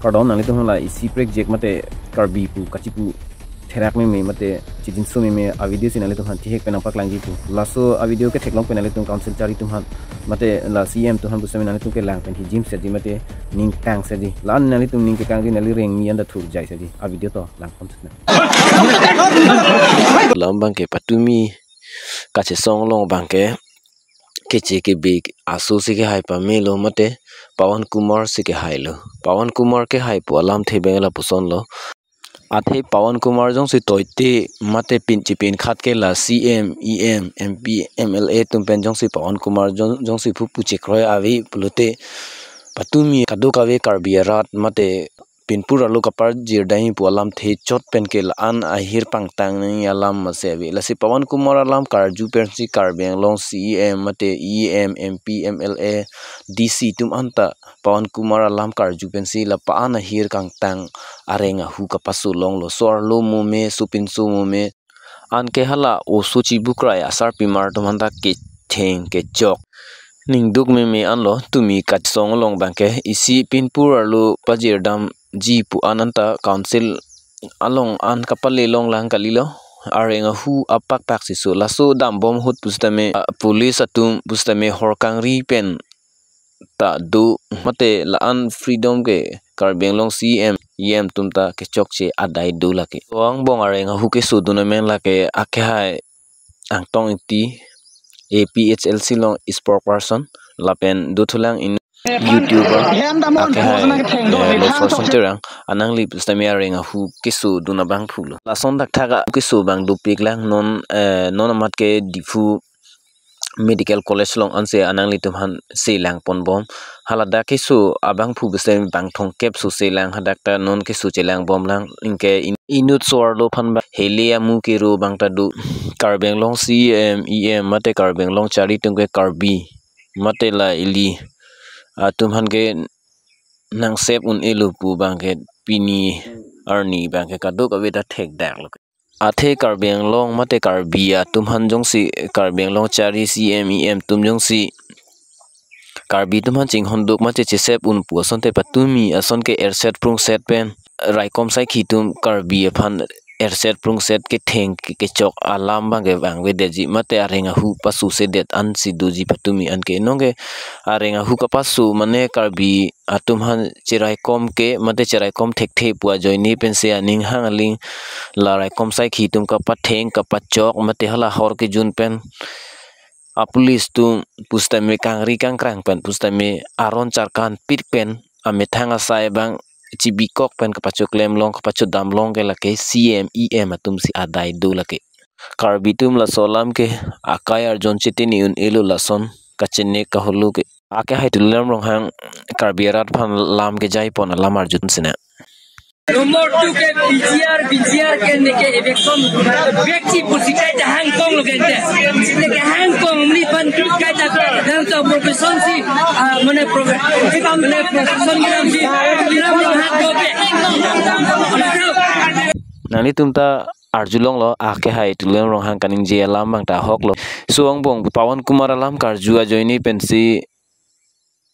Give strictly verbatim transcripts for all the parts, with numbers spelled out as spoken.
Pardon, nanglitum aphan la isi prekjak mate Karbi pu kachipu therak meme mate chijinso meme a-video si nanglitum aphan thihek pen nangpaklangji pu. Laso a-video ketheklong pen nanglitum council chari atum aphan mate la C M atum aphan pusitame nanglitum kelang pen hijim setji mate ning kang setji. La-an nanglitum ning kekangji, nangli rengmi anta thurjai setji. A-video to langpon setna. Alam abangke patumi kachesong along abangke keche kebe aso si kehai pamelo mate Pawan Kumar si kehailo. Pawan Kumar kehai pu alamthe abang lapusonlo. Athe Pawan Kumar jongsi toite mate pin chipin khat ke la C M, E M, M P, M L A atum pen jongsi Pawan Kumar jong-, jongsi phu puchekroi ave pulote patumi kadokave Karbi arat mate pinpur arlo kaparjir dai pu alamthe chot pen ke la-an ahir pangtang nangji alam masi ave. Lasi Pawan Kumar alam karju pensi Karbi Anglong C E M mate E M, M P, M L A, D C atum anta Pawan Kumar alam karju pensi la pa-an ahir kangtang areng ahu kapaso longlo. So arlo mome, so pinso mome. Anke hala oso chibukrai asarpimar atum anta ketheng kechok. Ningduk meme anlo tumi kachesong along abangke isi pinpur arlo pajirdamji pu an anta council along an kapale longlang kalilo. Areng ahu apakpak si so. Laso dambom ahut pusitame, ah, police atum pusitame hor kangri pen ta do mate la-an freedom ke Karbi Anglong C E M, E M atum ta kechokche adai do lake. So angbong areng ahu keso dun amen lake akehai Angtong Ingti, A P H L C along spokesperson, lapen dothulang in YouTuber, akehai, eh, Losor Sonterang, anangli pusitame areng ahu keso dun abangphulo. Lason dakthak akeso abang dopiklang non, eh, non amat ke Diphu Medical College along ansi ananglitum aphan selangponbom. Haladak keso abangphu pusitame bang thomkep so selang, hadak ta non keso chelangbomlang. Anke in-, inut so arlo aphan ba hele amu kero abang ta do. Karbi Anglong C E M, E M mate Karbi Anglong chari atum ke Karbi mate la ili atum aphan ke nangsep un-elo pu abangke pini arni abangke kadokave ta thekdaklo. Athe Karbi Anglong mate Karbi atum aphan jongsi, Karbi Anglong chari C E M, E M atum jongsi Karbi atum aphan chinghonduk mate chesep un pu asonte patumi ason ke erset prungset pen raikom saikhi atum Karbi aphan erset prungset ketheng ke-, kechok alam abangke vangvedetji mate areng ahu pasosedet ansi doji patumi anke. Nonke areng ahu kapaso mane Karbi atum aphan cheraikom ke mate cheraikom thekthe pu ajoine pensi aning hang aling la raikom saikhi atum kapatheng kapachok mate hala hor kejun pen apolice atum pusitame kangri kangkrang pen pusitame aron charkanpik pen amethang asai abang chibikok pen kapachoklem long kapachodam long ke lake C E M E M atum si adai do lake. Karbi atum laso alam ke akai arjon chetini un-elo, lason kachenek kaholo ke. Akehai Tuliram Ronghang Karbi arat aphan lam kejaipon alam arjun sina. Number two ke P G R, P G R ke neke eviction bekchi pusi kaita hangkong lo gente. Neke hangkong mli pan kaita dan to profession si, ah, mane prof-, mane profession ke si Tuliram Ronghang ko ke. Nanglitum ta arjulonglo, akehai Tuliram Ronghang kaningje alam abang ta ahoklo. So angbong Pawan Kumar alam karju ajoine pensi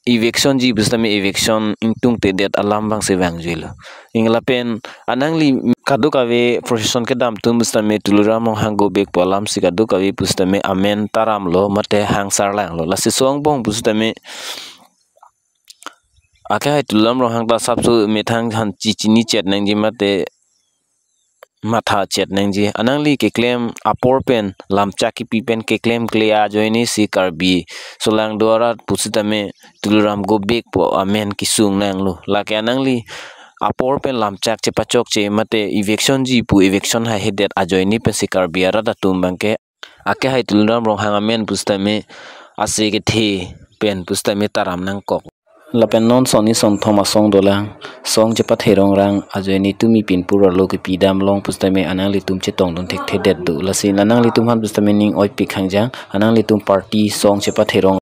evictionji pusitame eviction ingtungtedet alam abangsi vangjuilo. Anke lapen anangli kadokave procession kedam atum pusitame Tuliram Ronghang go back pu alamsi kadokave pusitame amen taramlo mate hangsarlanglo. Lasi so angbong pusitame akehai Tuliram Ronghang ta sapso methang aphan chichini chet nangji mate matha chet nangji. Anangli keklem apor pen lamchak kipi pen keklemkle ajoine si Karbi solangdo arat pusitame Tuliram go back pu amen kesung nanglo. Lake anangli apor pen lamchak chepachokche mate evictionji pu eviction haihedet ajoine pensi Karbi arat atum abangke akehai Tuliram Ronghang amen pusitame ase kethe pen pusitame taram nangkok. Lapen non sonni sonthom asong dolang, song chepatherong rang ajoine tumi pinpur arlo kepidam long pusitame ananglitum chetongdun thekthedet do. Lasi ananglitum aphan pusitame ning oipik hangjang, ananglitum party song chepatherong